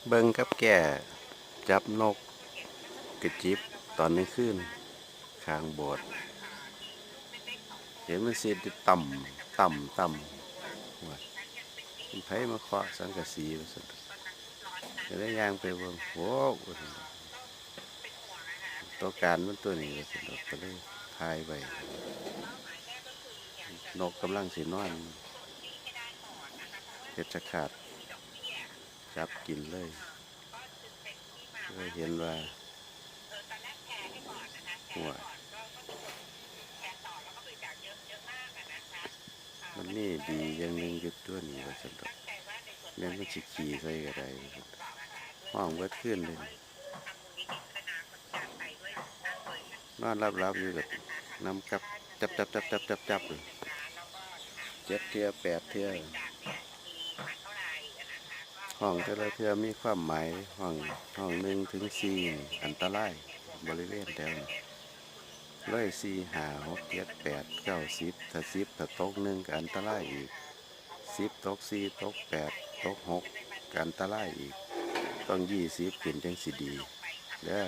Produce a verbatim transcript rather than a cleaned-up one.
เบิ่งกับแก้ จับนกกระจิบตอนกลางคืน ข้างโบสถ์ เห็นมันสิต่ำต่ำต่ำ ว่า เป็นไผมาเคาะสังกะสี ว่าซั่น ก็เลยย่างไปเบิ่ง โอ้ ว่าซั่น ตัวการมันตัวนี้ ว่าซั่น ก็เลยถ่ายไว้ นกกำลังสินอน เพชฌฆาตจับกินเลย เลยเห็นว่า หัว มันนี่ดีอย่างหนึ่งอยู่ตัวนี้ ว่าซั่นดอก แม่นมันสิขี่ใส่ก็ได้ ว่าซั่น ฮ้องเบิดคืนเลย นอนหลับๆอยู่ก็นำกับ จับจับจับจับจับจับอยู่ เจ็ดเทื่อแปดเทื่อ ฮ้องแต่ละเทื่อมีความหมาย ฮ้อง ฮ้องหนึ่งถึงสี่นี่อันตราย บริเวณแถวนี้ เลยสี่ ห้า หก เจ็ด แปด เก้า สิบ ถ้าสิบ ถ้าตกหนึ่งก็อันตรายอีก สิบ ตกสี่ ตกแปด ตกหก ก็อันตรายอีก ต้องยี่สิบขึ้นจั่งสิดีเด้อ